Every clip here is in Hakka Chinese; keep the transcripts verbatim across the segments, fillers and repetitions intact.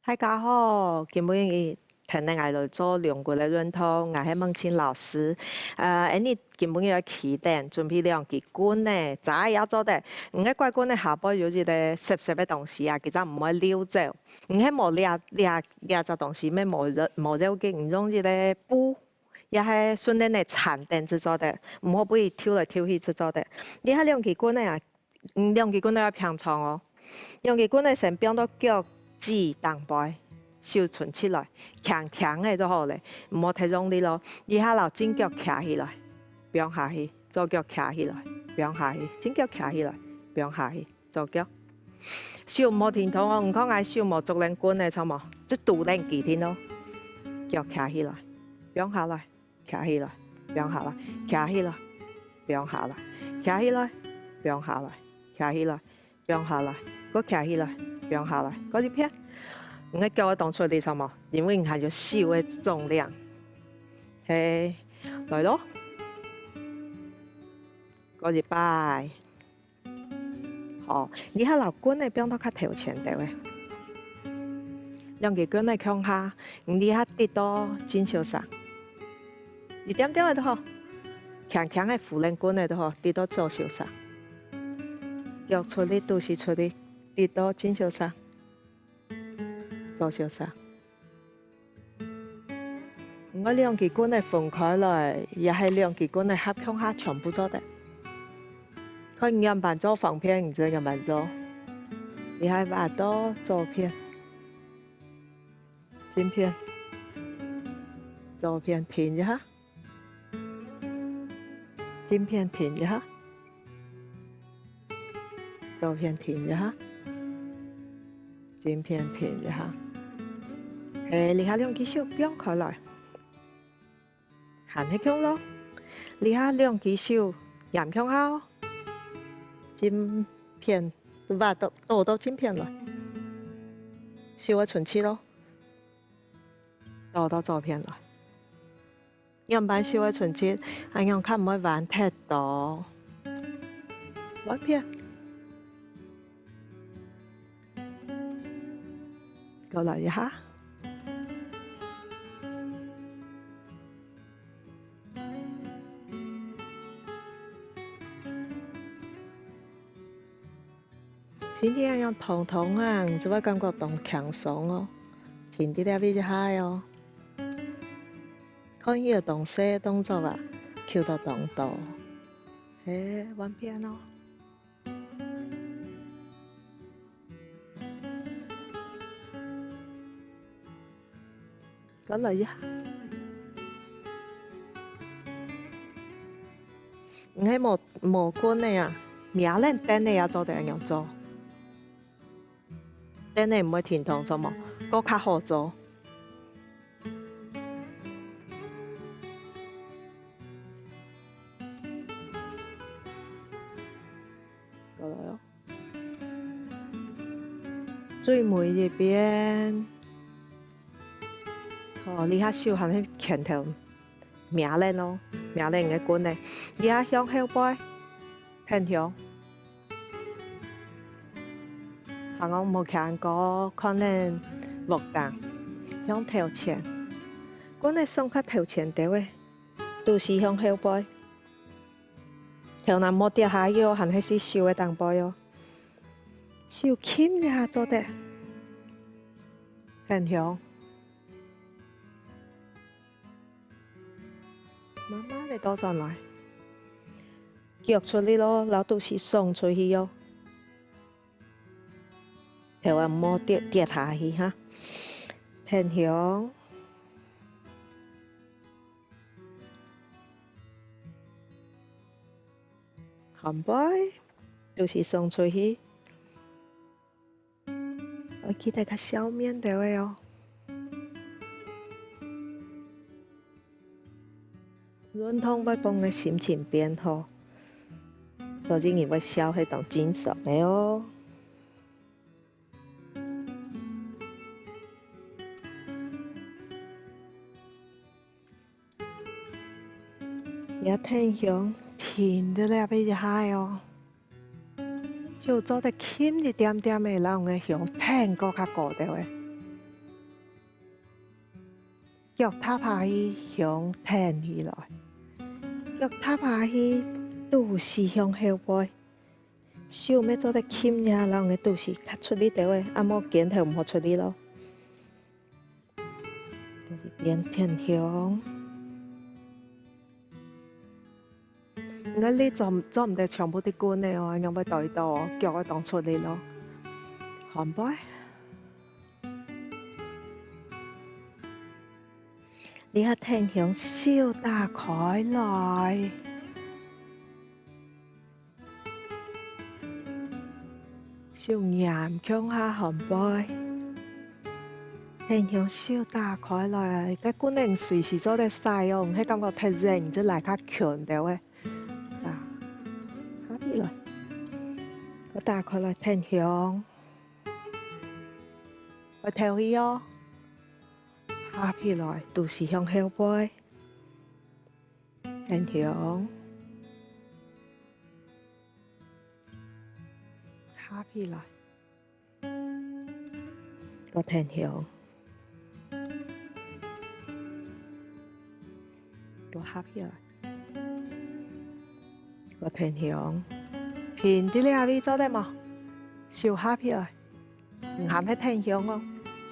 大家好，今晡日跈等𠊎來做龍骨个運動，𠊎係孟青老師。呃，恁呢今晡日愛企等，準備兩支棍仔，遮也做得。你个拐棍仔下背有一個澀澀个東西啊，佢正毋會溜走。你係無這這這隻東西，乜無要無要緊，你用一個布，也係順便來纏等就做得，毋好分佢抽來抽去就做得。這下兩支棍仔啊， 嗯，兩支棍仔愛平長哦。兩支棍仔先放到腳趾頂背，手伸直來，輕輕仔就好了，毋好忒用力咯。這下摎正腳擎起來，放下去，左腳擎起來，放下去，正腳擎起來，放下去，左腳。手毋好停動哦，你看𠊎手無捉等棍仔，著無？就拄等佢定哦。腳擎起來，放下來，擎起來，放下來，擎起來，放下來，擎起來，放下來，擎起來， 放下來，過擎起來，放下來，過一遍。你个腳愛動出力，著無？因為你還有手个重量。嘿，來咯。過一擺。好，這下摎棍仔放到較頭前兜仔。兩支棍仔共下，你這下跌到正手上。 一點點仔就好，輕輕仔扶等棍仔就好，跌到左手上。腳出力，肚屎出力，跌到正手上，左手上。你愛兩支棍仔分開來，也係兩支棍仔合共下全部做得。看你仰般做方便，你就仰般做。這下畫到左片，正片，左片，停一下。 正片停一下，左片停一下，正片停一下。嘿，這下兩支手放開來，還係共樣。這下兩支手掞共下哦，正片，畫到，倒到正片來，手愛伸直哦，倒到左片來。 仰般手愛伸直，恁樣較毋會彎忒到。換片。過來一下。 身體恁樣動動啊，你就會感覺當輕鬆哦。停在這位一下哦。看佢个動勢動作啊，扣到當多。嘿，換片哦。 過來一下。你係無，無棍仔啊，摸等凳仔也做得恁樣做。凳仔毋會停動，著無？過較好做。過來哦。 最尾一遍。好，這下手還係拳頭摸等哦，摸等你个棍仔。這下向後背，挺胸。還有無看過，看等目光，向頭前。棍仔送較頭前兜仔，肚屎向後背。 頭那莫跌下去哦，還係手个頂背哦。手輕一下做得。挺胸。慢慢仔倒轉來。腳出力咯，摎肚屎送出去哦。頭啊，莫跌，跌下去哈。挺胸。 看背，肚屎送出去。愛記得較笑面兜仔哦。運動會分人心情變好，所以人會笑係當正常个哦。 這挺胸挺到這位一下哦，手做得輕一點點仔，摎你个胸挺過較高兜仔。腳踏下去，胸挺起來。腳踏下去，肚屎向後背。手乜做得撳一下，摎你个肚屎較出力兜仔，啊無肩頭毋好出力咯。就是變挺胸。 你个力做，做毋得全部在脣仔哦，恁樣會對著哦，腳會當出力咯。換背。這下挺胸，手打開來。 手拈共下換背，挺胸手打開來，該脣仔隨時做得使哦，毋係感覺忒熱，你就拉較近兜仔。啊，合起來，再打開來挺胸，愛敨氣哦，合起來，肚屎向後背，挺胸。 合起來，再挺胸，再合起來，再挺胸。停在這位做得無？手合起來，毋喊係挺胸哦，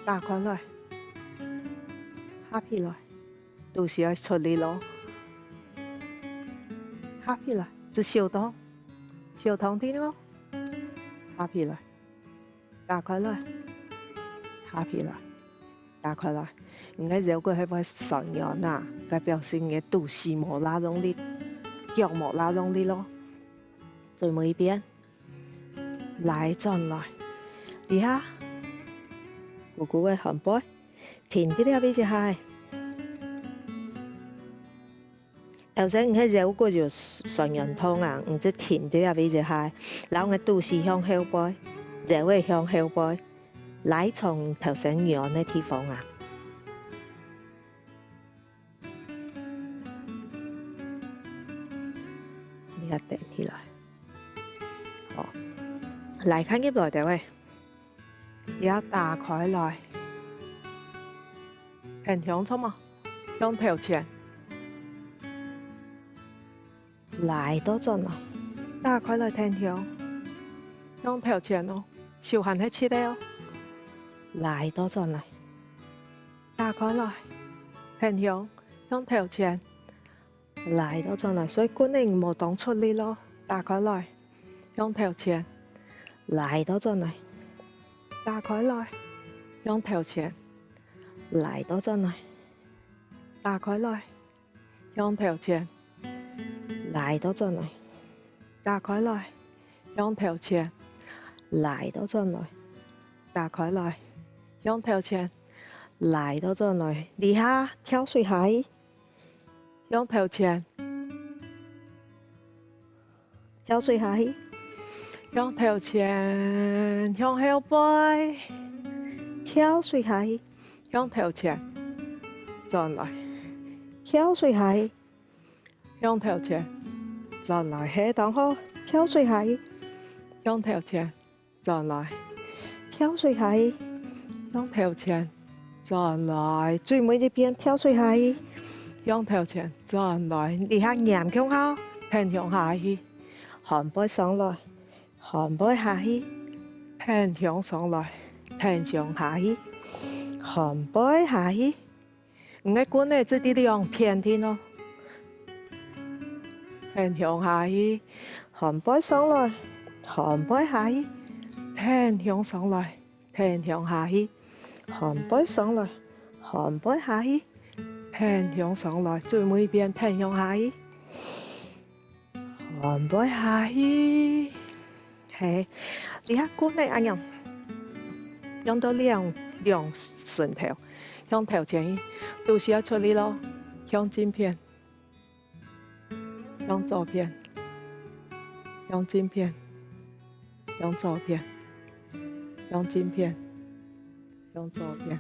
打開來，合起來。 肚屎愛出力咯。合起來，隻手動，手動定哦。合起來，打開來，合起來，打開來。你个腰骨係會痠軟啊，該表示你个肚屎無罅用力，腳無罅用力咯。最尾一遍。 拉轉來。這下，姑姑个換背，停在這位一下。頭先你个腰骨有痠軟痛啊，你就停在這位一下，摎你个肚屎向後背，腰仔向後背，拉長頭先軟个地方啊。 這下挺起來。好，來，看入來兜仔，這下打開來，挺胸著無？向頭前，拉倒轉來，打開來挺胸，向頭前哦，手還係直个哦，拉倒轉來。 打開來，挺胸，向頭前，拉倒轉來，所以脣仔無當出力咯。打開來，向頭前，拉倒轉來，打開來，向頭前，拉倒轉來，打開來， 向頭前，拉倒轉來，打開來，向頭前，拉倒轉來，打開來，向頭前，拉倒轉來。這下跳水下去，向頭前，跳水下去，向頭前，向後背，跳水下去，向頭前，轉來，跳水下去， 向頭前，轉來，係，當好，跳水下去，向頭前，轉來，跳水下去，向頭前，轉來，最尾一遍跳水下去，向頭前，轉來，這下黏共下，挺胸下去，換背上來，換背下去，挺胸上來，挺胸下去，換背下去。 你个棍仔直直兩片定哦。挺胸下去，換背上來，換背下去，挺胸上來，挺胸下去，換背上來，換背下去，挺胸上來，最尾一遍挺胸下去。 換背下去。係，這下棍仔恁樣，用到兩，兩脣頭，向頭前去，肚屎愛出力咯，向正片，向左片，向正片，向左片，向正片，向左片，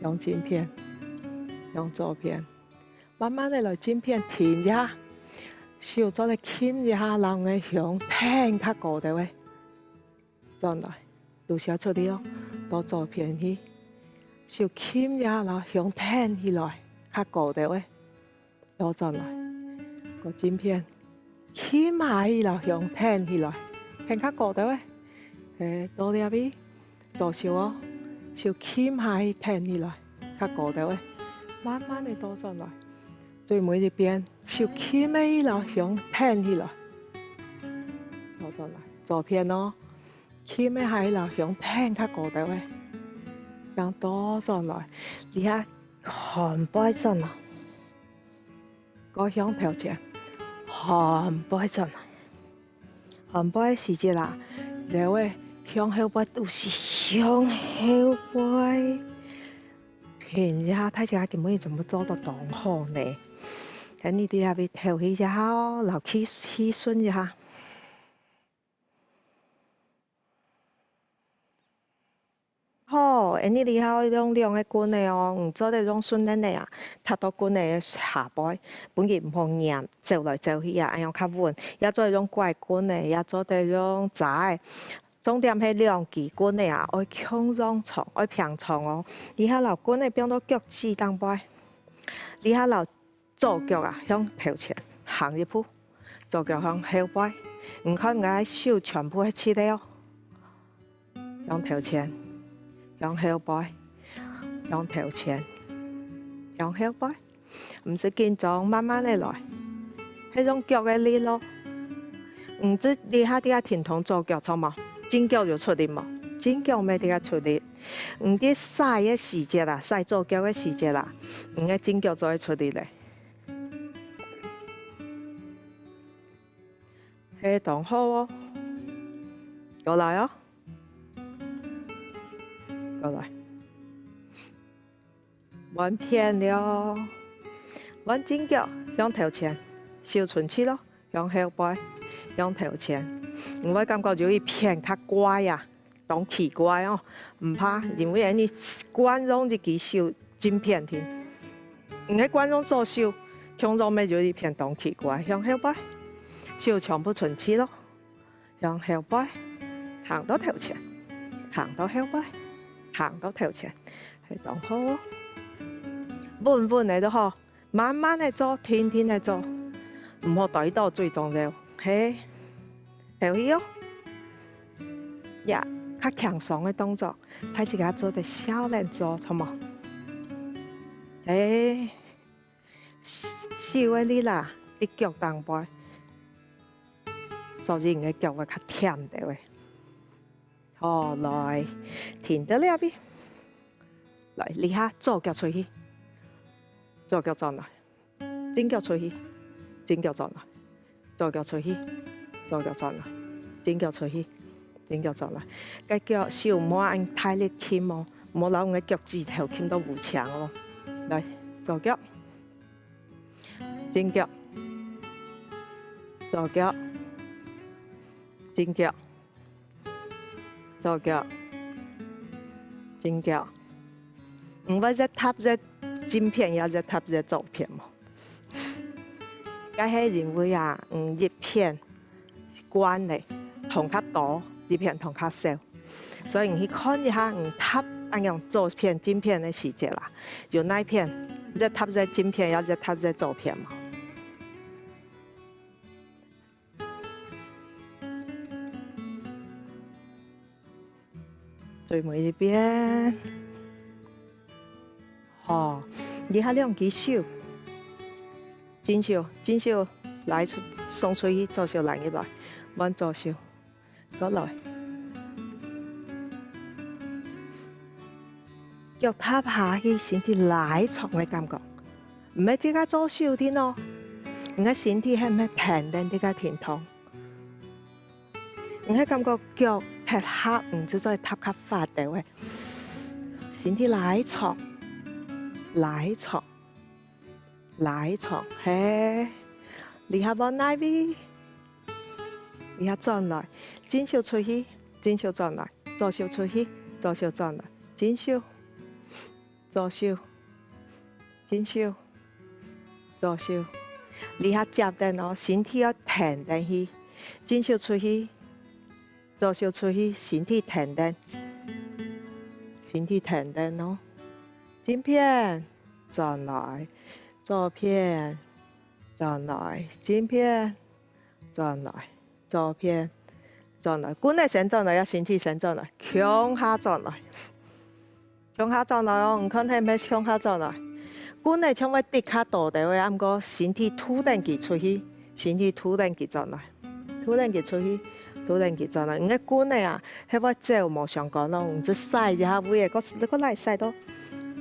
向正片，向左片。 慢慢仔來正片，停一下，手做得撳一下，摎你个胸挺較高兜仔。轉來，肚屎出力哦，到左片去，手撳一下摎胸挺起來，較高兜仔，倒轉來，過正片，撳下去摎胸挺起來，挺較高兜仔，係，到這位，左手哦，手撳下去挺起來，較高兜仔，慢慢仔倒轉來，最尾一遍，手撳下去摎胸挺起來，倒轉來，左片哦。 撳下去摎胸挺較高兜仔，正倒轉來，這下寒背轉來，過向頭前，寒背轉來。寒背時節啊，腰仔向後背，肚屎向後背。停一下，大自家今晡日全部做到當好呢。恁樣在這位透氣一下哦，摎氣，氣順一下。 好，恁樣這下用兩个棍仔哦，你做得用順等仔啊，踢到棍仔个下背，分佢毋好黏，走來走去啊，恁樣較穩。也做得用拐棍仔，也做得用遮仔。重點係兩支棍仔啊，愛共樣長，愛平長哦。這下摎棍仔放到腳趾頂背，這下摎 左腳啊，向頭前行一步，左腳向後背。你看𠊎个手全部係直个哦。向頭前，向後背，向頭前，向後背。毋使緊張，慢慢仔來。係用腳个力咯。毋知這下在該停動左腳著無？正腳有出力無？正腳乜在該出力。你在徙个時節啊，徙左腳个時節啊，你个正腳做得出力咧。 係，當好哦。過來哦。過來。換片了。換正腳，向頭前，手伸直咯，向後背，向頭前。你會感覺有一片較怪啊。 當奇怪哦。毋怕，因為恁樣慣用一支手正片定。你係慣用左手，共樣乜有一片當奇怪，向後背，手全部伸直咯，向後背，行到頭前，行到後背，行到頭前，係當好哦。穩穩仔就好。 慢慢仔做，定定仔做，毋好呆到最重要。係，透氣哦。呀，較輕鬆个動作，大自家做得笑等做，著無？係，手个力啦，在腳頂背，所以你个腳會較忝兜仔。好，來，停到這位。來，這下左腳出去，左腳轉來。 正腳出去，正腳轉來，左腳出去，左腳轉來，正腳出去，正腳轉來。該腳手莫恁大力撳哦，莫摎你个腳趾頭撳到烏青哦。來，左腳，正腳，左腳，正腳。 左腳，正腳。你會越踏越正片，也越踏越左片無？該係因為啊，你一片慣咧，動較多，一片動較少。所以你去看一下，你踏恁樣左片、正片个時節啦，有哪片越踏越正片，也越踏越左片無？ 最尾一遍。好，這下兩支手，正手，正手拉出，送出去，左手拉入來，換左手，過來。腳踏下去，身體拉長个感覺，毋係自家做手定哦，你个身體係毋係跈等自家停動？ 你係感覺腳踢下，你就做得踏較闊兜仔。身體拉長，拉長，拉長，係。這下換哪位？這下轉來，正手出去，正手轉來，左手出去，左手轉來，正手。 左手，正手，左手。這下接等哦，身體愛跈等去，正手出去，左手出去，身體跈等，身體跈等哦。正片，轉來，左片，轉來，正片，轉來，左片，轉來。棍仔先轉來，也身體先轉來，共下轉來。共下轉來哦，你看係毋係共下轉來？棍仔像會跌較多兜仔，毋過身體渡等佢出去，身體渡等佢轉來。 渡等佢出去，渡等佢轉來。你个棍仔啊，係會走無相干咯，你就徙一下位仔，過，過來徙到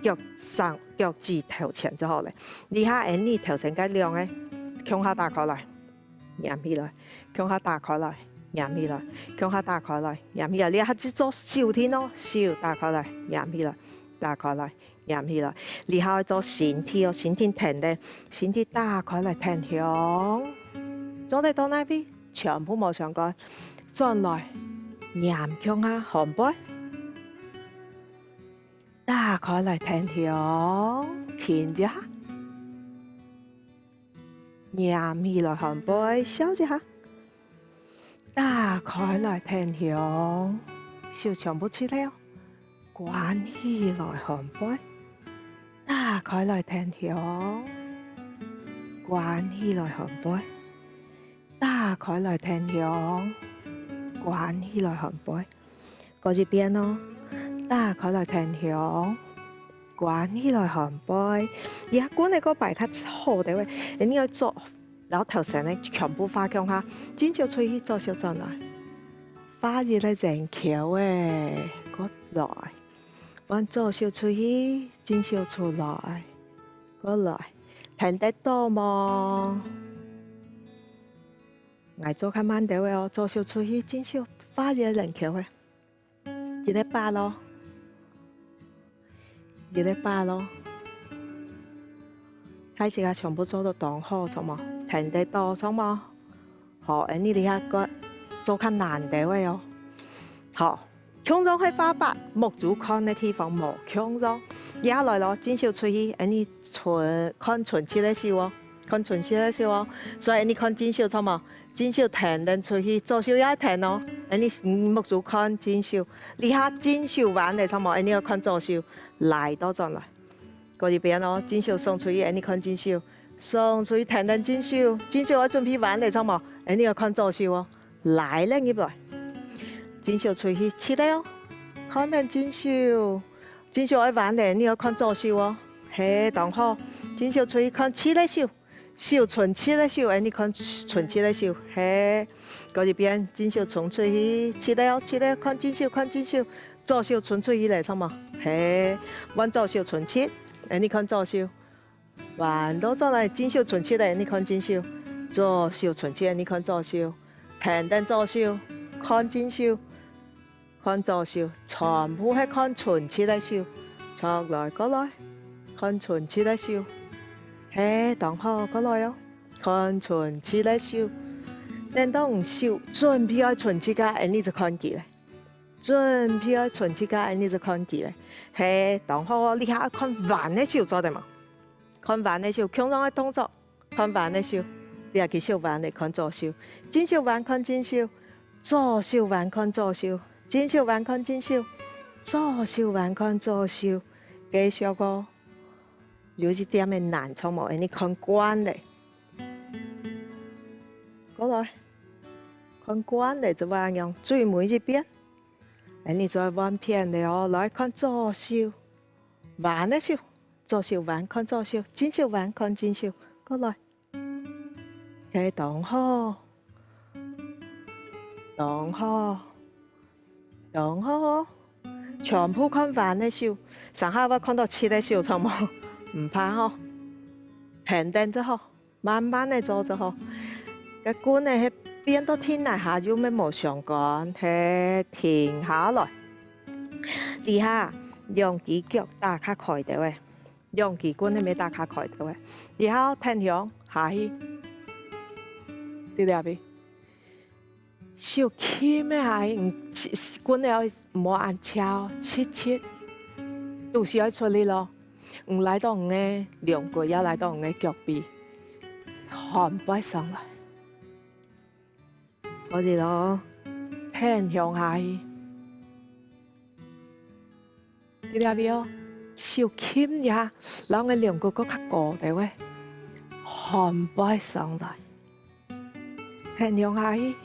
腳上，腳趾頭前就好了。這下𠊎俚頭前个兩个，共下打開來，黏起來，共下打開來，黏起來，共下打開來，黏起來。這下就做手定哦，手打開來，黏起來，打開來， 黏起來。這下愛做身體哦，身體挺等，身體打開來挺胸。做得到哪位？全部無相干。轉來，黏共下寒背。打開來挺胸，停一下。黏起來寒背，笑一下。打開來挺胸，手全部出來哦。 關起來寒背，打開來挺胸，關起來寒背，打開來挺胸，關起來寒背。過一遍哦，打開來挺胸，關起來寒背。這棍仔過擺較好兜仔，你愛做，摎頭先个全部畫共下，正手出去，左手轉來，畫一个圓球仔，過來。 換左手出去，正手出來，過來，挺得到無？𠊎做較慢兜仔哦，左手出去，正手畫一个圓球仔，一个八咯，一个八咯。大自家全部做到當好，著無？挺得到，著無？ 好，恁呢這下个做較難兜仔哦。好，共樣係畫八，目珠看个地方無共樣。這下來咯，正手出去，恁呢伸，看伸直个手哦，看伸直个手哦。所以恁呢看正手，著無？正手挺等出去，左手也挺哦。恁呢目珠看正手，這下正手彎了，著無？恁呢愛看左手，拉倒轉來。 過一遍哦，正手送出去，恁呢看正手，送出去，挺等正手，正手愛準備彎了，著無？恁呢愛看左手哦，拉等入來。正手出去，直了哦，看等正手，正手愛彎了，恁呢愛看左手哦。係，當好，正手出去看直个手，手伸直个手，恁呢看伸直个手，係。過一遍，正手伸出去，直了哦，直了，看正手，看正手， 左手伸出去了，著無？係，換左手伸直，恁呢看左手。彎倒轉來，正手伸直了，恁呢看正手。左手伸直，恁呢看左手。挺等左手，看正手，看左手，全部係看伸直个手。著來，過來，看伸直个手。係，當好，過來哦，看伸直个手。等到你手準備愛伸直个，恁呢就看佢了。 準備愛伸直个，恁呢就看佢了。係，當好哦，這下愛看彎个手做得無？看彎个手，共樣个動作，看彎个手。這下手彎了，看左手，正手彎看正手，左手彎看左手，正手彎看正手，左手彎看左手。繼續哦，有一點仔難，著無？恁呢看慣了。過來，看慣了，就恁樣，最尾一遍。 恁呢就換片了哦，來看左手，彎个手，左手彎，看左手，正手彎，看正手，過來。係，當好，當好，當好哦！全部看彎个手，成下會看到直个手，著無？毋怕吼，挺等就好。 慢慢仔做就好。該棍仔係變到定哪下又乜無相干，係，停下來。這下，兩支腳打較開兜仔，兩支棍仔乜打較開兜仔。這下挺胸下去，在這位。 手撳个下去，你棍仔愛毋好恁翹，直直，肚屎愛出力咯。你拉到你个龍骨，也拉到你个腳髀，寒背上來。可以咯，挺胸下去。 在這位哦，手撳一下，摎𠊎兩个骨頭較高兜仔，寒背上來，跈兩下去，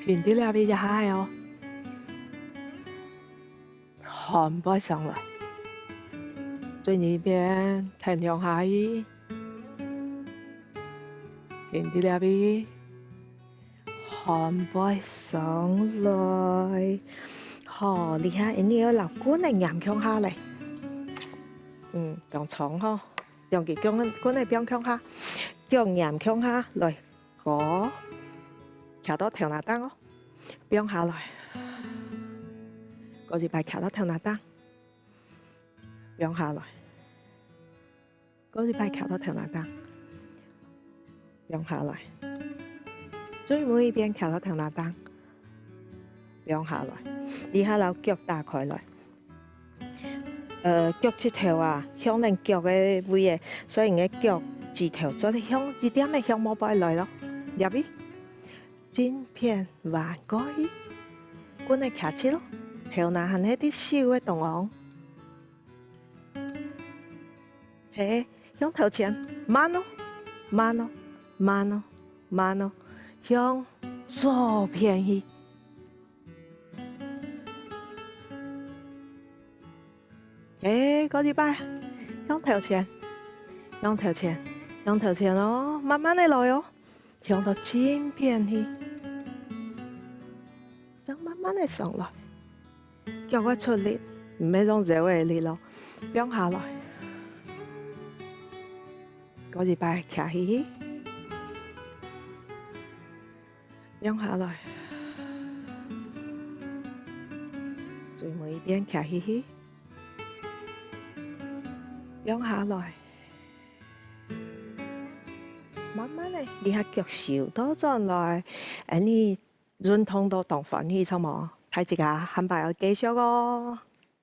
停在這位一下仔哦，寒背上來，最後一遍跈兩下去，停在這位。 寒背上來。好，這下𠊎兜愛摎棍仔黏共下咧。嗯，當長吼，兩支棍仔，棍仔放共下，腳黏共下來，過，徛到頭那頂哦，放下來。過一擺徛到頭那頂，放下來。 過一擺徛到頭那頂，放下來。最尾一遍徛到頭那頂，放下來。這下摎腳打開來。呃，腳趾頭啊，向等腳个位仔，所以你个腳趾頭做得向一點仔向外背來咯。這位，正片彎過去，棍仔徛直咯，頭那還係在手个中央。 係，向頭前，慢哦，慢哦，慢哦，慢哦，向左片去。係，過一擺，向頭前，向頭前，向頭前哦，慢慢仔來哦，向到正片去，正慢慢仔上來。 腳愛出力，毋係用腰仔力咯，放下來。過一擺徛起去，放下來。最尾一遍徛起去，放下來。慢慢仔，這下腳收倒轉來，恁呢 運動到當歡喜，著無？大自家下擺愛繼續哦！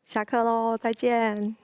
下課咯，再見！